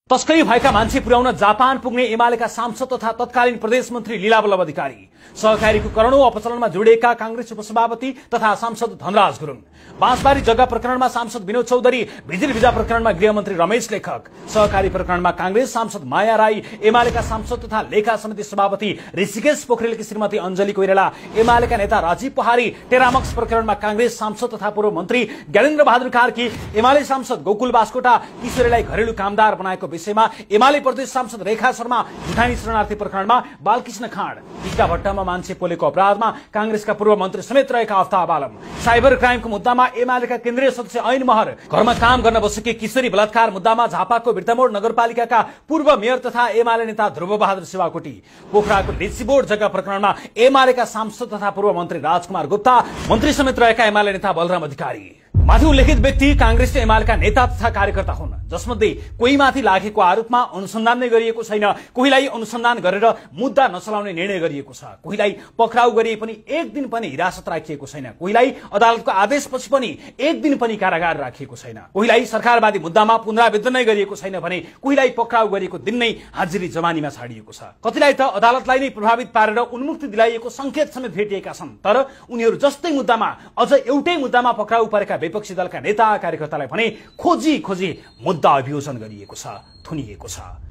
तस्करी भएका मान्छे पुर्याउन जापान पुग्ने एमालेका सांसद तथा तत्कालीन प्रदेश मन्त्री लीलावल्लभ अधिकारी, सहकारीको करोडौं अपचलनमा जोडिएका कांग्रेस उपसभापति तथा सांसद धनराज गुरुङ, बाँसबारी जग्गा प्रकरणमा सांसद विनोद चौधरी, बिजुली भिजा प्रकरणमा गृहमन्त्री रमेश लेखक, सहकारी प्रकरणमा कांग्रेस सांसद माया राई, एमालेका सांसद तथा लेखा समिति सभापति ऋषिकेश पोखरेलकी श्रीमती अञ्जली कोइराला, एमालेका नेता राजीव पहाडी, टेरामक्स प्रकरणमा कांग्रेस सांसद तथा पूर्व मन्त्री ज्ञानेन्द्र बहादुर कार्की, एमाले सांसद गोकुल बास्कोटा, किशोरीलाई घरेलु कामदार बनाएको विषयमा एमाले प्रदेश सांसद रेखा शर्मा, जुठानी शरणार्थी प्रकरणमा बालकृष्ण खाँड, टिका भट्टामा मान्छे पोलेको अपराधमा कांग्रेसका पूर्व मन्त्री समेत रहेका अफ्ताब आलम, साइबर क्राइमको मुद्दामा एमालेका केन्द्रीय सदस्य ऐन महर, घरमा काम गर्न बसेकी किशोरी बलात्कार मुद्दामा झापाको बिर्तामोड नगरपालिकाका पूर्व मेयर तथा एमाले नेता ध्रुव बहादुर शिवाकोटी, पोखराको लिच्चीबोर्ड जग्गा प्रकरणमा एमालेका सांसद तथा पूर्व मन्त्री राजकुमार गुप्ता, मन्त्री समेत रहेका एमाले नेता बलराम अधिकारी। माथि उल्लेखित व्यक्ति कांग्रेस र एमालेका नेता तथा कार्यकर्ता हुन्, जसमध्ये कोहीमाथि लागेको आरोपमा अनुसन्धान नै गरिएको छैन, कोहीलाई अनुसन्धान गरेर मुद्दा नचलाउने निर्णय गरिएको छ, कोहीलाई पक्राउ गरिए पनि एक दिन पनि हिरासत राखिएको छैन, कोहीलाई अदालतको आदेशपछि पनि एक दिन पनि कारागार राखिएको छैन, कोहीलाई सरकारवादी मुद्दामा पुनरावेदन नै गरिएको छैन भने कोहीलाई पक्राउ गरिएको दिन नै हाजिरी जमानीमा छाडिएको छ, कतिलाई त अदालतलाई नै प्रभावित पारेर उन्मुक्ति दिलाइएको संकेत समेत भेटिएका छन्। तर उनीहरू जस्तै मुद्दामा अझ एउटै मुद्दामा पक्राउ परेका विपक्षी दलका नेता कार्यकर्तालाई भने खोजी खोजी मुद्दा अभियोजन गरिएको छ, थुनिएको छ।